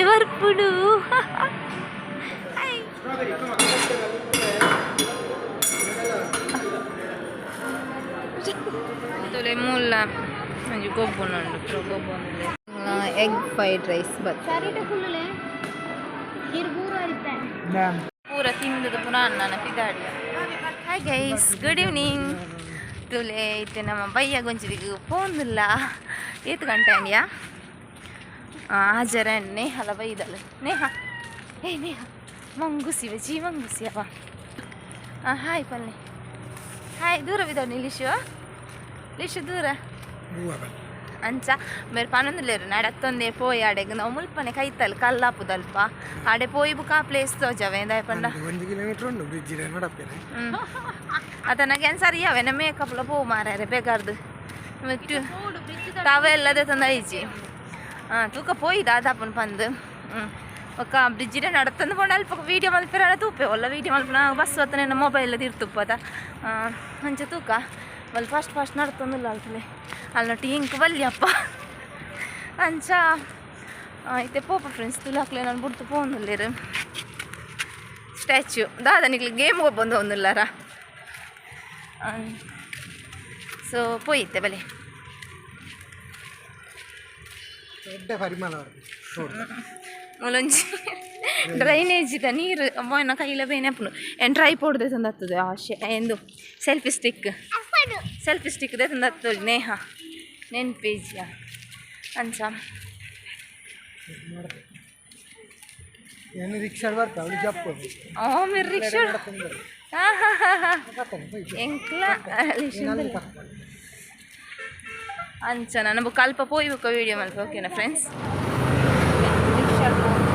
ಎಡ್ಡೆ ಬರ್ಪುಡು. ಹಾಯ್. ತುಲೆ ಮೂಲ ಒಂಜಿ ಗೊಬ್ಬುನುಂಡು, ಪೂರ ಗೊಬ್ಬೊಂದುಲ್ಲೆ. ಎಗ್ ಫ್ರೈಡ್ ರೈಸ್ ಬತ್ ಪೂರ ತಿಂದದ ಪುನಃ ನನ್ನ ಪಿದಾಡಿಯ. Hi guys, good evening. ತುಲೆ, ಇತ್ತೆ ನಮ್ಮ ಬಯ್ಯ ಗೊಂಚಿದಿಗೆ ಪೋಂದುಲ್ಲ. ಏತ್ ಗಂಟೆ ಅಂಡಿಯಾ? ಹಾಜರ. ನೇಹಲ ಬೈದಲ್ಲ. ನೇಹ, ಏ ನೇಹ, ಮಂಗುಸಿ ಜಿ ಮಂಗುಸಿ ಅವ. ಹಾಂ, ಹಾಯ್ ಪಲ್ಲೆ. ಹಾಯ್. ದೂರ ಬಿದ್ದವು ಲಿಶು, ಲಿಶು ದೂರ. ಅಂಚ ಮೇರ್ ಪನೊಂದುಲ್ಲೆರ್, ನಡತ್ತೊಂದೇ ಪೋಯಿ ಆಡೆಗ್, ನಾವು ಮುಲ್ಪನೆ ಕೈತಲ್ ಕಲ್ಲಾಪುದಲ್ಪ ಆಡೆ ಪೋಯಿ ಬುಕ ಆ ಪ್ಲೇಸ್ ತೋಜವೆ. ದಾಯೆ ಪಂಡ 1 ಕಿಲೋಮೀಟರ್ ಉಂಡು ಬ್ರಿಡ್ಜ್ ನಡಪೇನೆ. ಅತನಗೆ ಏನು ಸರಿ ಅವೆನ ಮೇಕಪ್ಲ ಪೋ ಮಾರ್ಯಾರೆ ಬೇಕಾರ್ದು ಟವೆಲ್ ಅದೇ ತಂದ ಐಜಿ. ಹಾಂ, ತೂಕ ಪೋಯಿ ದಾದಾಪುನ್ ಪಂದ್. ಬೊಕ್ಕ ಬ್ರಿಡ್ಜಿಡೆ ನಡತ್ತಂದು ಪೋಂಡ ಅಲ್ಪ ವೀಡಿಯೋ ಮಲ್ಪೆರ ತೂಪೆ ಒಲ್ಲ. ವೀಡಿಯೋ ಮಲ್ಪುನ ಬಸ್ ಬತ್ತನೆ ಮೊಬೈಲ್ ತಿರ್ತುಪ್ಪದ. ಅಂಚ ತೂಕ ಬಲ್ ಫಾಸ್ಟ್ ಫಾಸ್ಟ್ ನಡ್ತೊಂದುಲ್ಲ ಅಲ್ತಲೆ. ಅಲ್ಲ ಇಂಕ್ ಬಲ್ಯಪ್ಪ. ಅಂಚ ಇತ್ತೆ ಪೋಪ ಫ್ರೆಂಡ್ಸ್. ತುಲಾಕ್ಲೆ ನಾನು ಬುಡ್ತು ಪೋಂದುಲ್ಲೆರ್. ಸ್ಟ್ಯಾಚ್ಯೂ ದಾದ ನಿಕ್ಲೆ ಗೇಮ್ ಗೊಬ್ಬೊಂದು ಒಂದುಲ್ಲಾರ. ಸೊ ಪೋಯಿತ್ತೆ ಬಲೆ. ಎಡ್ಡೆ ಪರಿಮಳ ರೋಡ್. ಮೂಲೊಂಜಿ ಡ್ರೈನೇಜ್ the ನೀರು ಅಮ್ಮನ ಕೈಲ ಬೇನೆ ಅಪ್ಪನು. ಏನು ಟ್ರೈಪೋಡ್ ತಂದತ್ತದೆ ಆಶೆ ಎಂದು ಸೆಲ್ಫಿ ಸ್ಟಿಕ್, ಸೆಲ್ಫಿ ಸ್ಟಿಕ್ ದೆ ತಂದತ್ತೋಳಿ ನೇಹ ನೆನ್ಪೇಜಿಯ ಅಂಚ. ಏನು ರಿಕ್ಷಾ ಬರ್ತಾ ಅವಳು ಜಪ್ಪು. ಓ ಮಿರ್ ರಿಕ್ಷಾ. ಎಂಕ್ಲ ಅಂಚ ನಾನು ಬೊಕ್ಕ ಅಲ್ಪ ಪೋಯಿ ಬೊಕ್ಕ ವೀಡಿಯೋ ಮಲ್ಪ, ಓಕೆನಾ ಫ್ರೆಂಡ್ಸ್? Rickshaw mask.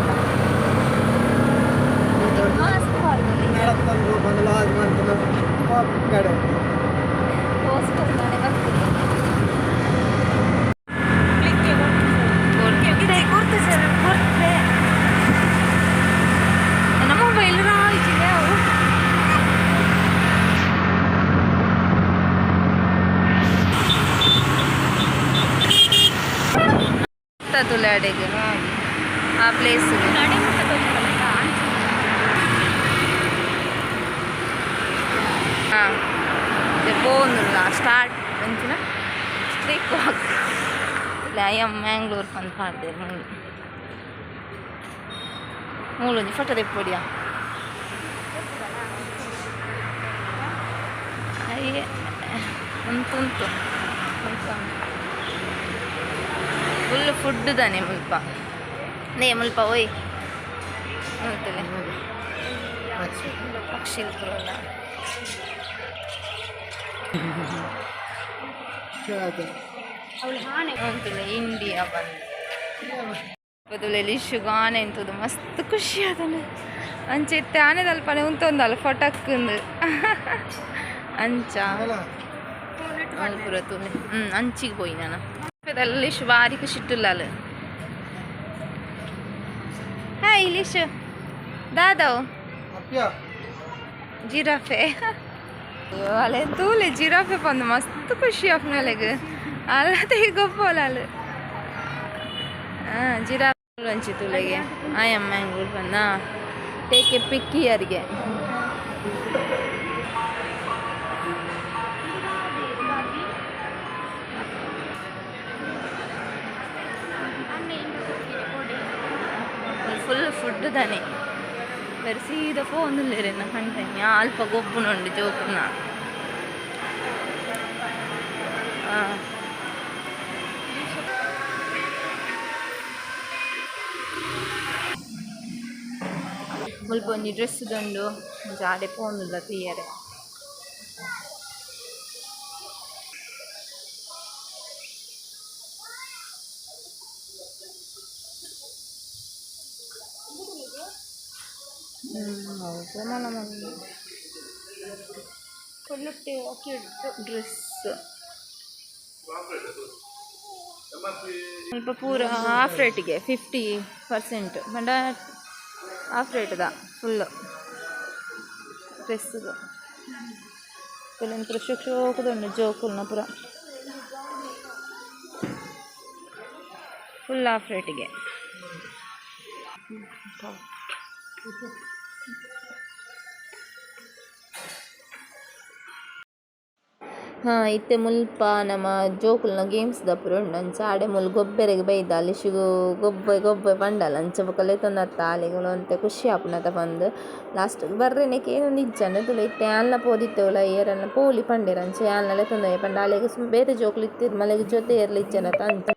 ನಡತ್ತಂದು ಬಂದು ಮಾಡ್ತಾನೆ ಕಡೆ. ಕೊಡ್ತೆ ನನ್ನ ಮೊಬೈಲ್ ರಾಯ್ತಿದೆ ಅವು. ತುಲೆ ಅಡೆಗೆ ಆ ಪ್ಲೇಸ್. ಹಾಂ, ಪೋಂದುಲ್ಲ ಸ್ಟಾರ್ಟ್ ಅಂಚಿನ strike walk. I am Mangalore ಪಂದ್ ಪಾಡ್ದೇರ್ ಮೂಲು. ಮೂಲೊಂಜಿ ಫೋಟೋ ದೆಪ್ಪೊಡಿಯಾ? ಅಯ್ಯೆ, ಉಂಟು ಉಂಟು. ಫುಲ್ ಫುಡ್ ತಾನೆ ಮುಲ್ಪ. ನೇ ಮುಲ್ಪ ಓಯ್ ಉಂಟುಲೆ ಪಕ್ಷಿಲ್ ಪೂರ. ಉಂಟುಲೆ ಇಂಡಿಯಾ ಬಂದು ಬದುಲೆ ಲಿಶು ಗಾನೆ ಎಂತದು ಮಸ್ತ್ ಖುಷಿ ಆದನು. ಅಂಚ ಇತ್ತೆ ಆನೆದಲ್ಪನೆ ಉಂತೊಂದಲ್ಲ ಫಟಕ್ಂದು ಅಂಚ ಪೂರ ತೂಲೆ. ಅಂಚಿಗೆ ಪೋಯಿ ನಾನು. ಲಿಶು ಬಾರಿ ಖುಷಿ ಇಟ್ಟುಲ್ಲಾಲ್. Hi ಲಿಶು, ದಾದವ್ giraffe. ಅಯ್ಯೋ, ಅಲೆ ತೂಲೆ, ಜಿರಾಫೆ ಬಂದು ಮಸ್ತ್ ಖುಷಿ ಆಪ್ನಲೆಗ್. ಅಲ್ಲದೆ ಗೊಪ್ಪೋಲ ಅಲ್ಲ. ಹಾಂ, ಜಿರಾಫೆ ಒಂಚಿ ತುಲೆಗೆ. I am Mangalore ಬಂದ. ಟೇಕ್ ಎ ಪಿಕ್ ಹಿಯರ್ಗೆ. ಫುಲ್ ಫುಡ್ ತಾನೆ. ಬೇರೆ ಸೀದಾ ಫೋನ್ ಪಂಟೆ. ಅಲ್ಪ ಗೊಬ್ಬುನುಂಡು ಜೋಕುನ. ಹಾಂ, ಮುಲ್ಪ ಒಂಜಿ ಡ್ರೆಸ್ ದುಂಡು. ಜಾಡೆ ಪೋಂದುಲ್ಲ ತೂಯರೆ. ಹೌದು, ಡ್ರೆಸ್ ಸ್ವಲ್ಪ ಪೂರ ಹಾಫ್ ರೇಟಿಗೆ, 50% ಪಂಡ ಹಾಫ್ ರೇಟ್ದ ಫುಲ್ ಡ್ರೆಸ್ಸುದು. ಪೂರ ಶೋಕ್ ಶೋಕುದುಂಡು ಜೋಕುಲ್ನ ಪೂರ ಫುಲ್ ಹಾಫ್ ರೇಟಿಗೆ. ಹಾ ಇತ್ತೆ ಮುಲ್ಪ ನಮ ಜೋಕುಲ್ನ ಗೇಮ್ಸ್ ದ ಪೂರ ಉಂಡು ಅಂಚ ಆಡೆ ಮೂಲು ಗೊಬ್ಬೆರೆಗ್ ಬೈದ ಲಿಶುಗು ಗೊಬ್ಬೆ ಗೊಬ್ಬೆ ಪಂಡಲ್ ಅಂಚ ಬೊಕ ಲೆತೊಂದತ್ತ ಆಲೆಗ್ ಒಂತೆ ಖುಷಿ ಆಪುಂಡತ ಪಂದ್ ಲಾಸ್ಟ್ ಗ್ ಬರ್ರೆನೆ ಕೇನೊಂದು ಇಜ್ಜಂಡ್ ತೂಲೆ ಇತ್ತೆ ಯಾನ್ಲ ಪೋದಿತ್ತೆ ಉಲಾಯಿ ಏರನ್ಲ ಪೋಲಿ ಪಂಡೆರ್ ಅಂಚ ಯಾನ್ಲ ಲೆತೊಂದು ಪಂಡ ಆಲೆಗ್ ಬೇತೆ ಜೋಕುಲು ಇತ್ತೆರ್ ಮಲೆಗ್ ಜೊತೆ ಏರ್ಲ ಇಜ್ಜಂಡತ ಅಂಚ.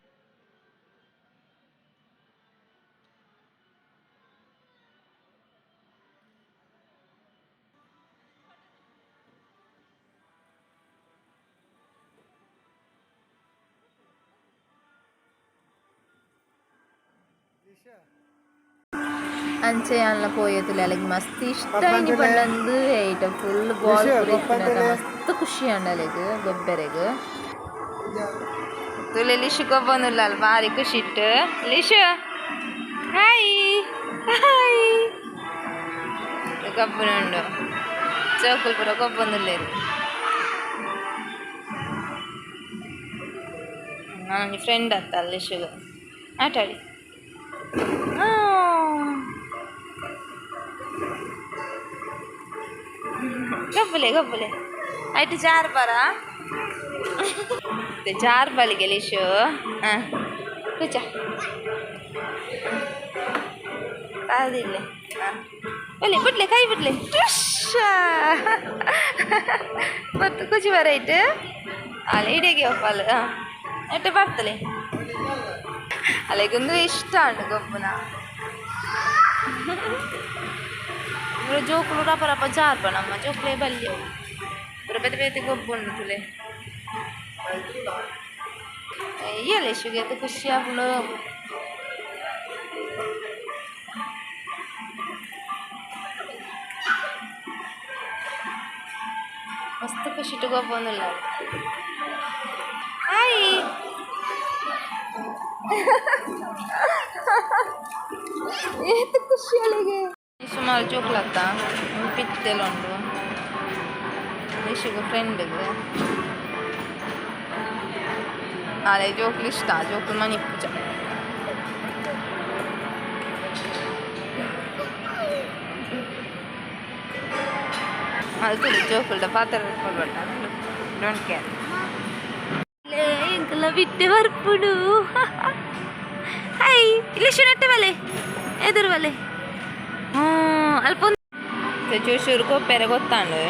ಅಂಚ ಯಾನ್ಲ ಪೋಯೆ ತೂಲೆ ಅಲೆಗ್ ಮಸ್ತ್ ಇಷ್ಟ ಇನಿ ಪಂಡಂದು ಐಟ್ ಫುಲ್ ಬಾಲ್ ಪೂರ ಇತ್ತಿನತ ಮಸ್ತ್ ಖುಷಿ ಆಂಡ್ ಅಲೆಗ್ ಗೊಬ್ಬೆರೆಗ್. ತೂಲೆ ಲಿಶು ಗೊಬ್ಬೊಂದುಲ್ಲಲ್ ಬಾರಿ ಖುಷಿಟ್. ಲಿಶು ಹಾಯ್ ಹಾಯ್ ಗೊಬ್ಬುನುಂಡು ಜೋಕುಲು ಪೂರ ಗೊಬ್ಬೊಂದುಲ್ಲೆರ್. ನನೊಂಜಿ ಫ್ರೆಂಡ್ ಅತ್ತ ಲಿಶುಗ್ ಆಟಾಡಿ. ಗೊಬ್ಬುಲೆ ಗೊಬ್ಬುಲೆ ಐಟ್ ಜಾರ್ ಬಾರ ಜಾರ್ ಬಾಲಿಗೆ ಲಿಶು. ಹಾಂ ಕೂಚ ಕಾದಿಲ್ಲ. ಹಾಂ ಬಲೆ ಬಿಡ್ಲೆ ಕೈ ಬಿಡ್ಲೆ ಮತ್ತು ಕುಚಿ ಬರ ಐಟ್ ಅಲ್ಲ ಇಡೀಗೆ ಒಪ್ಪಲ್. ಹಾಂ ಎಟ್ಟು ಬರ್ತಲೆ ಅಲೆಗೊಂದು ಇಷ್ಟ ಉಂಡು ಗೊಬ್ಬುನ. ಪೂರ ಜೋಕುಲು ರಪ ರಪ ಜಾರ್ಪ ನಮ್ಮ ಜೋಕುಲೇ ಬಲ್ಯವು ಪೂರ ಬೇತೆ ಬೇತೆ ಗೊಬ್ಬು ಉಂಡು ತುಲೆ. ಇಯ್ಯಲೆ ಶುಗೇತ್ ಖುಷಿ ಆಪುಂಡು. ಮಸ್ತ್ ಖುಷಿಟ್ ಗೊಬ್ಬೊಂದುಲ್ಲ. ಹಾಯ್ ಏತ್ ಖುಷಿ ಅಲೆಗೆ. ಸುಮಾರು ಜೋಕುಲತ್ತ ಪಿತ್ತೆಲ ಉಂಡು ಲಿಶುಗು ಫ್ರೆಂಡ್ಗ್. ಅಲೆ ಜೋಕುಲು ಇಷ್ಟ ಜೋಕುಲು ಮನಿಪುಜ. ಅದು ಜೋಕುಲ್ಡ ಪಾತ್ರ ಕೊಡ್ಬೇಡ don't care. ಎಂಕಲ ಬಿಟ್ಟೆ ಬರ್ಪುಡು. ಹಾಯ್ ಲಿಶು ನೆಟ್ಟೆ ಬಲೆ ಎದುರು ಬಲೆ. ಹ್ಞೂ ಅಲ್ಪ ಚೂರು ಚೂರು ಕೊಪ್ಪೆರೆ ಗೊತ್ತಾಂಡು.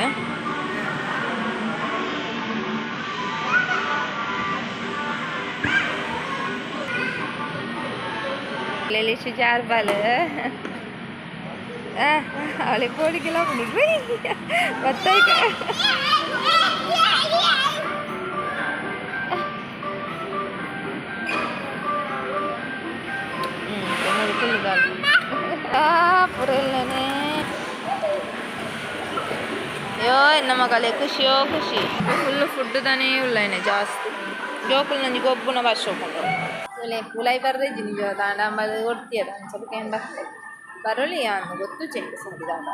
ಲಿಶು ಜಾರ್ ಬಾಲ್ ಅವಳೆ ಪೋಡಿಗೆಲ್ಲ ಬತ್ತಾಯ್ಕ. ಪುರಲ್ಲನೆ ಅಯ್ಯೋ ನಮ್ಮ ಮಗಲೆ ಖುಷಿಯೋ ಖುಷಿ. ಫುಲ್ ಫುಡ್ ತಾನೇ ಉಳ್ಳೇನೆ ಜಾಸ್ತಿ ಜೋಕುಲು ನಂಜಿ ಗೊಬ್ಬುನ ಭಾಷೆ ಉಲೆ ಉಲಾಯಿ ಬರ್ರೆ ನಿಜ ದಾಂಡ ಅಂಬದು ಒಡ್ತಿಯದ ಅಂಚ ಬೊಕ ಏನ್ ಬತ್ತೆ ಬರೊಲಿ ಯಾನ್ ಗೊತ್ತು ಚೆಕ್ ಸರಿ ದಾದ.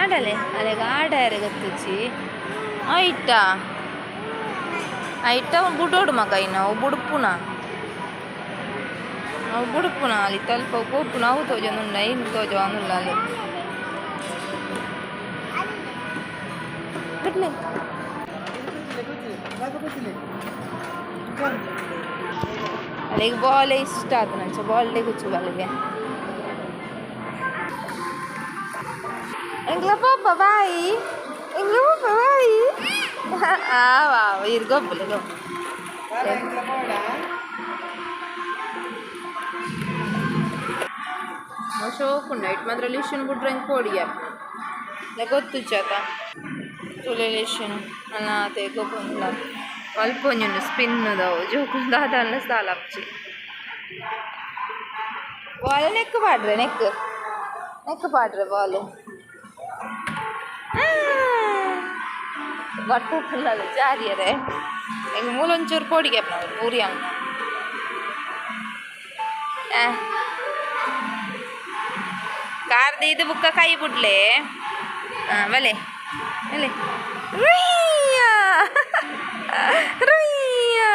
ಆಡಲೆ ಅಲೆಗ್ ಆಡಾರೆ ಗೊತ್ತುಜ್ಜಿ. ಐಟ ಐಟ ಬುಡೋಡು ಮಗ ಇನ್ನ ಅವು ಬುಡುಪುನ ಅವು ಬುಡುಪುನ ಅಲ್ಲಿ ತಲ್ಪ ಪೋಪುನ ಅವು ತೋಜೊಂದುಂಡ ಇನ್ನು ತೋಜೊಂದುಲ್ಲ ಅಲ್ಲಿ ಬಿಡ್ಲೆ. ಅಲ್ಲಿಗೆ ಬಾಲ್ ಇಷ್ಟ ಆತು ನಂಚ ಬಾಲ್ ಕುಚ್ಚು ಬಾಲಿಗೆ. ಎಂಗ್ಲ ಪಾಪ ಬಾಯಿ ಎಂಗ್ಲ ಪಾಪ ಬಾಯಿ. ಆ ವಾ ಇರ್ ಗೊಬ್ಬುಲೆ ಗೊಬ್ಬು. ಶೋಕುಂಡು ಐಟ್ ಮಾತ್ರ ಲಿಶುನ್ ಬುಡ್ರೆ ಪೋಡಿಗೆ ಗೊತ್ತುಜ್ಜಾತ ತುಲೆ ಲಿಶುನ್ ಅಲ್ಲ ಅತೆ ಗೊಬ್ಬುಂಡ ಅಲ್ಪ ಒಂಜಿ ಸ್ಪಿನ್ನುದವು ಜೋಕುಲು ದಾದ ಅಲ್ಲ ಸಾಲಪ್ಚಿ. ಬಾಲ್ ನೆಕ್ ಪಾಡ್ರೆ ನೆಕ್ ನೆಕ್ ಪಾಡ್ರೆ ಬಾಲ್ ಬಟ್ಟೆ ಜಾರಿಯರೆ ಎಂಗ್ ಮೂಲೊಂಚೂರು ಪೋಡಿಗೆ ಪೂರಿ ಅಂಗ. ಕಾರ್ ಇದು ಬುಕ್ಕ ಕೈ ಬಿಡ್ಲೆ. ಹಾಂ ಬಲೆ ಬಲೆ. ರುಯ್ಯಾ ರುಯ್ಯಾ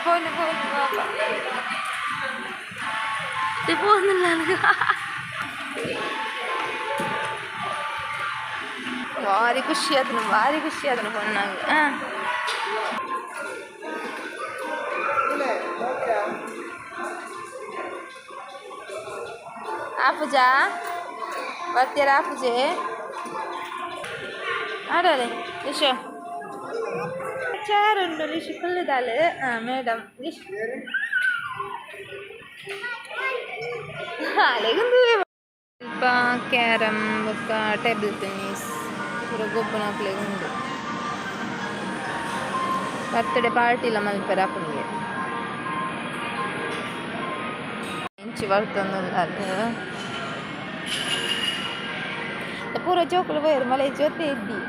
ಫೋನ್ ಫೋನ್ ಫೋನ್ ನನಗೆ ಭಾರಿ ಖುಷಿ ಆತನು ಭಾರಿ ಖುಷಿ ಆತನು ಫೋನ್ನಾಗ. ಹಾಂ ಆ ಪೂಜಾ ಬರ್ತೀರಾ ಪೂಜೆ ಆಡಲೆ ಲಿಶು ಚೇರ್ ಉಂಟು ಲಿಶು ಕುಳ್ಳಿದಾಳೆ. ಹಾಂ ಮೇಡಮ್ ಲಿಶು ಅಲೆಗೊಂದು ಸ್ವಲ್ಪ ಕ್ಯಾರಮ್ ಬೊಕ್ಕ ಟೇಬಲ್ ಟೆನ್ನಿಸ್ ಪೂರ ಗೊಬ್ಬುನಕ್ಲೆಗ್ ಉಂಡು. ಬರ್ತ್ಡೇ ಪಾರ್ಟಿಲ ಮಲ್ಪೆರೆ ಆಪುಂಡು. ಇಂಚಿ ಬರ್ತೊಂದುಲ್ಲಾಲ್ ಪೂರ ಜೋಕುಲು ಪೋಯೆರ್ ಮಲೆ ಜೊತೆ ಇದ್ದಿ.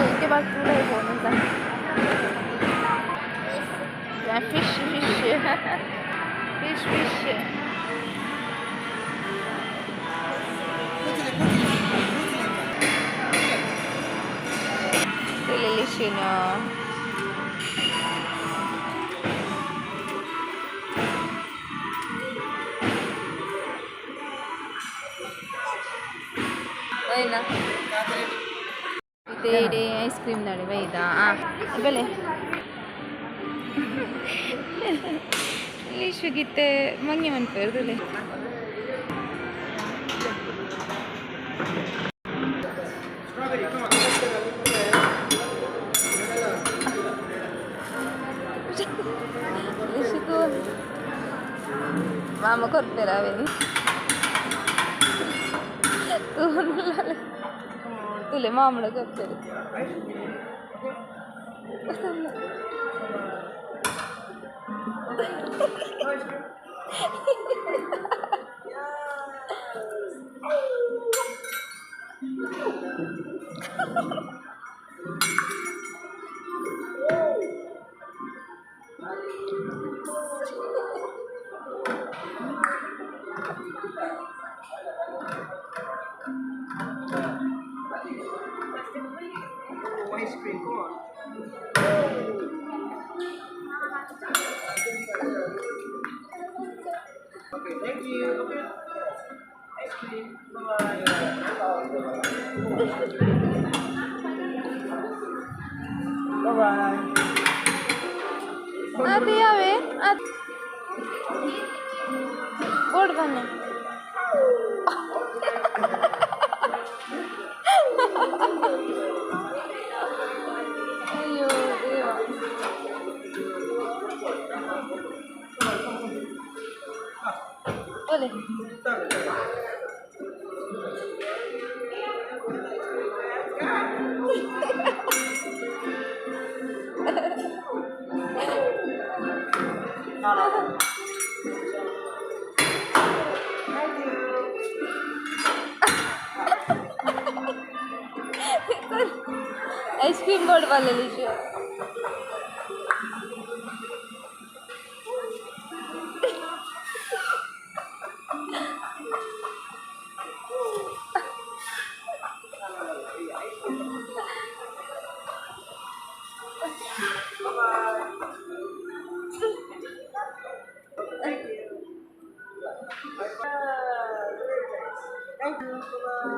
ಇಂಚೆ ಬರ್ತುಂಡ ಪೋನುಂಡ. Fish fish fish fish ಲಿಶಿನ ಹೋಯ್ನ ಇದೇ ಐಸ್ ಕ್ರೀಮ್ ನಾಳೆ ಬೈದಾ. ಬೆಲೆ ಲಿಶುಗಿತ್ತೆ ಮಂಗೆ ಮನ್ಪೇರ್ದುಲೆ. ಲಿಶುಕು ಮಾಮ ಕೊರ್ಪೇರ ಅವೇನು ತುಲೆ ಮಾಮಡ ಕೊರ್ಪೇರು. Ice cream, come on. Okay, thank you. Okay. Ice cream. Bye-bye. Bye-bye. ಅದೇ ಯಾವೆ ಬೋರ್ಡ್ ಬನ್ನಿ. ಅಯ್ಯೋ ದೇವ. ಒಲೆ ಐಸ್ ಕ್ರೀಮ್ ಬೋರ್ಡ್ ಬಲ್ಲೆ ಲಿಶು. Thank you. Bye-bye.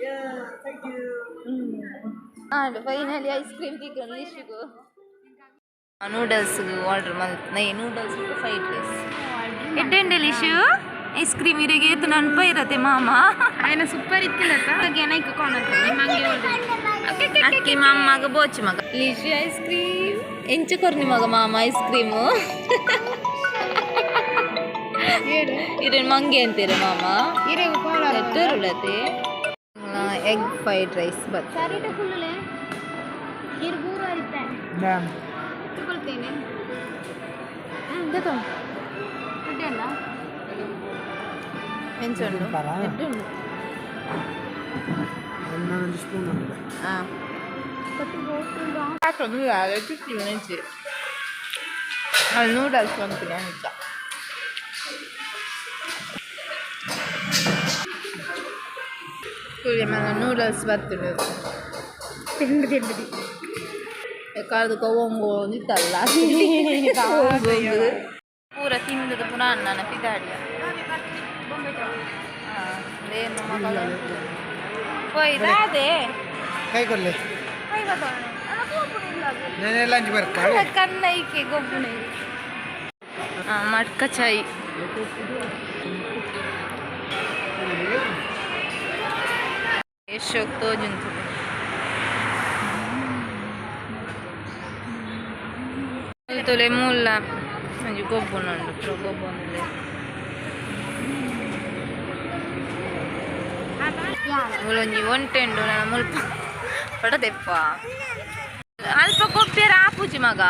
Yeah, thank you. And finally ice cream ತಿಕ್ಕೊಂಡು ಲಿಶುಗು noodles order ಮಲ್ತ್ noodles fried rice ಎಡ್ಡೆಂಡೆ ಲಿಶು ice cream ಇರೆಗೆ ಏತು ನನ್ಪ ಇರತ್ತೆ ಮಾಮ. ఆయన super ಇತ್ತಿಲ್ಲ ಏನೈಕ ಅಕ್ಕಿ ಮಾಮಗ ಬೋಚಿ ಮಗ ಲಿಶು ಐಸ್ ಕ್ರೀಮ್ ಎಂಚ ಕೊರ್ನಿ ಮಗ ಮಾಮ ಐಸ್ ಕ್ರೀಮು ಇರೇನು ಮಂಗೆ ಅಂತೀರ ಮಾಮ ಎಟ್ಟರುಳತೆ ಎಗ್ ಫ್ರೈಡ್ ರೈಸ್ ಬತ್. ತಗೊಳ್ತೇನೆ. ಎಂಚ ಉಂಡು? ಎಡ್ಡೆ ಉಂಡು. ಒಂದೊಂದು ಸ್ಪೂನ್ ಉಂಟು. ಹಾಂ, ಅಲ್ಲಿ ನೂಡಲ್ಸ್ ಬಂತೀನಿ ಅಂಚ. ನೂಡಲ್ಸ್ ಬರ್ತದೆ. ತಿಂದು ತಿಂದು. ಕಾದು ಕವಂಗು ನಿತ್ತಲ್ಲ, ಪೂರ ತಿಂದದ ಪುನಃ ಅಣ್ಣನ ಪಿದಾಡಿಯ. ಪೋಯ್ ದಾದೆ. ಕೈ ಕೊಡ್ಲಿ. ನಾನೇ ಲಂಚ್ ಬರ್ತಾಳೆ. ಕನ್ನೈಕೆ ಗೊಬ್ಬುನ ಮಟ್ಕ ಚಾಯ್. ಎಷ್ಟು ತೋಜುಂತು ತುಲೆ ಮೂಲ ಒಂಜಿ ಗೊಬ್ಬುನುಂಡು, ಪೂರ ಗೊಬ್ಬೊಂದುಲ್ಲೆ. ಮೂಲೊಂಜಿ ಒಂಟೆ ಉಂಡು. ನನ್ನ ಮುಲ್ಪ ಪಡದೆಪ್ಪ ಅಲ್ಪ ಗೊಬ್ಬಿಯರ ಆಪುಜಿ ಮಗ.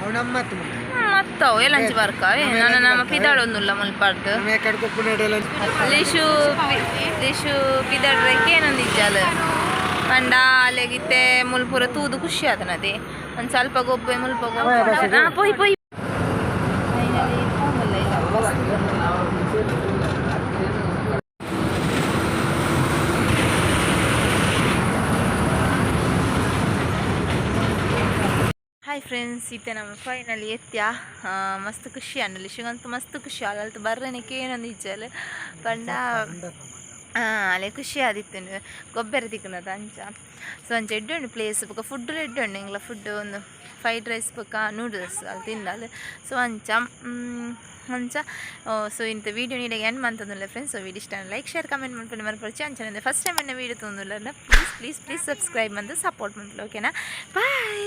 ಅವು ನಮ್ಮ ಮತ್ತವು ಎಲ್ಲಂಚಿ ಬರ್ಕ ನನ್ನ ನಮ್ಮ ಪಿದಾಡೊಂದುಲ್ಲ ಮುಲ್ಪಾಡ್ದು. ನಮ್ಮ ಕಡೆ ಕೊಪ್ಪು ಲಂಚ್. ಲಿಶು ಲಿಶು ಪಿದಾಡ್ರೆ ಏನೊಂದಿಜ್ಜಾಲ ಪಂಡ ಅಲೆಗಿತ್ತೆ ಮುಲ್ಪುರ ತೂದು ಖುಷಿ ಆತನದಿ. ಒಂದು ಸ್ವಲ್ಪ ಗೊಬ್ಬೆ ಮುಲ್ಪ ಗೊಬ್ಬೆ. ಹಾಂ, ಪೋಯ್ ಪೋಯ್. ಫೈನಲಿ ಇಲ್ಲ. ಹಾಯ್ ಫ್ರೆಂಡ್ಸ್, ಇತ್ತೆ ನಮ್ಮ ಫೈನಲಿ ಎತ್ಯ. ಮಸ್ತ್ ಖುಷಿ ಆಂಡ್ ಲಿಶುಗಂತೂ ಮಸ್ತ್ ಖುಷಿ. ಅಲ್ಲಲ್ತು ಬರ್ರನಿಕೆ ಏನೊಂದು ಇಜ್ಜಲ್ ಪಂಡ ಅಲೆ ಖುಷಿ ಆದಿತ್ತು ಗೊಬ್ಬರ ತಿಕ್ಕುನದ ಅಂಚ. ಸೊ ಅಂಚ ಎಡ್ಡೆ ಉಂಡು ಪ್ಲೇಸ್. ಬೊಕ ಫುಡ್ ಎಡ್ಡೆ ಉಂಡು. ಎಂಗ್ಲ ಫುಡ್ ಒಂದು ಫ್ರೈಡ್ ರೈಸ್ ಬೊಕ ನೂಡಲ್ಸ್ ಅಲ್ಲಿ ತಿಂದಾಲ್. ಸೊ ಅಂಚ ಅಂಚ. ಸೊ ಇಂತ ವೀಡಿಯೋ ನೀಡಿಗೆ ಎಂಡ್ ಮಂತಂದುಲ್ಲ ಫ್ರೆಂಡ್ಸ್. ಸೊ ವೀಡಿಯೋ ಇಷ್ಟ ಲೈಕ್, ಶೇರ್, ಕಮೆಂಟ್ ಮಾಡ್ಕೊಂಡು ಮರ್ಪೊಡ್ಚಿ. ಅಂಚನೆ ಫಸ್ಟ್ ಟೈಮ್ ಎನ್ನ ವೀಡಿಯೋ ತೂಂದುಲ್ಲ, ಪ್ಲೀಸ್ ಪ್ಲೀಸ್ ಪ್ಲೀಸ್ ಸಬ್ಸ್ಕ್ರೈಬ್ ಮಂತ್ support ಮಂತ್ಲು. ಓಕೆನಾ? ಬಾಯ್.